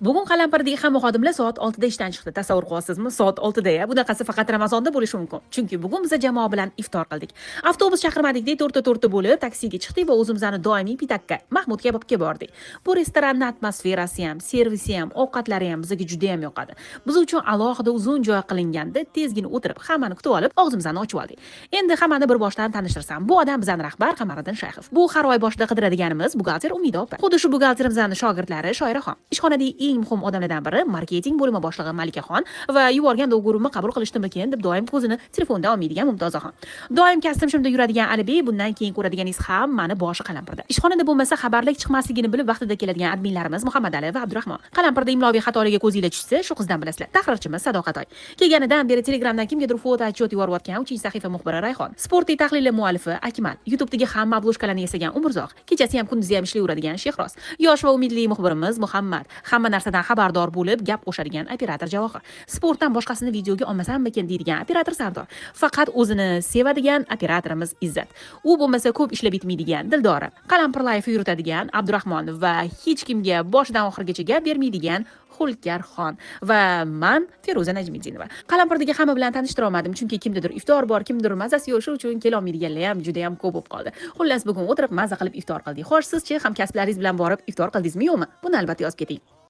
Bugun Qalampirdagi hamma xodimlar soat 6 da ishdan chiqdi. Tasavvur qilyapsizmi? Soat 6 da ya. Bunaqasi faqat Ramazonda bo'lishi mumkin. Chunki bugun biz jamoa bilan iftor qildik. Avtobus chaqirmadik-da, to'rtta to'rtta bo'lib taksiga chiqdik va o'zimizni doimiy пятак ka, Mahmud kabobga bordik. Bu restoranning atmosferasi ham, servisi ham, ovqatlari ham bizga juda ham yoqadi. Biz uchun alohida uzun joy qilinganda tezgina o'tirib, hammani kutib olib, og'zimizni ochib oldik. Endi hammani bir boshdan tanishtirsam, bu odam bizani rahbar Qamariddin Shayxov. Bu har oy boshida qidiradiganimiz buxgalter Umida opa. Xuddi shu buxgalterimizni shogirdlari Shoiraxon. Ishxonadagi eng muhim odamlardan biri marketing bo'limi boshlig'i Malikaxon va yuborgan договор imni qabul qilishdimikin deb doim ko'zini telefondan olmaydigan Mumtozaxon. Doim kostyum shimda yuradigan Alibey, bundan keyin ko'radiganingiz hammani boshi Qalampirda. Ishxonada bo'lmasa xabarlik chiqmasligini bilib vaqtida keladigan adminlarimiz Muhammad Ali va Abdurahmon. Qalampirda imloviy xatoliga ko'zinglar tushsa, shu qizdan bilasizlar. Tahrirchimiz Sadoqatoy. Kelganidan beri Telegramdan kimgadir foto отчет yuborayotgan 3-sahifa muxbiri Rayhon. Sportiy tahlili muallifi Akmal. YouTube'dagi hamma обложка larni yasagan Umrzoq. Kechasi ham kunduzi ham ishlayveradigan Shehroz. Yosh va umidli muxbirimiz Muhammad. Hamma narsadan xabardor bo'lib gap qo'shadigan operator Javohir. Sportdan boshqasini videoga olmasammikin deydigan operator Sardor. Faqat o'zini sevadigan operatorimiz Izzat. U bo'lmasa ko'p ishlab bitmaydigan Dildora. Qalampir Life yuritadigan Abdurahmon va hech kimga boshidan oxirigacha gap bermaydigan Xulkarxon va man, Feruza Najmiddinova. Qalampirdagi hamma bilan tanishtira olmadim, chunki kimdadir iftor bor, kimdir mazasi yo'q, shu uchun kelolmaydiganlar ham juda ham ko'p bo'lib qoldi. Xullas, bugun o'tirib maza qilib iftor qildik. Xo'sh, sizchi hamkasblaringiz bilan borib iftor qildingizmi, yo'qmi? Buni albatta yozib keting.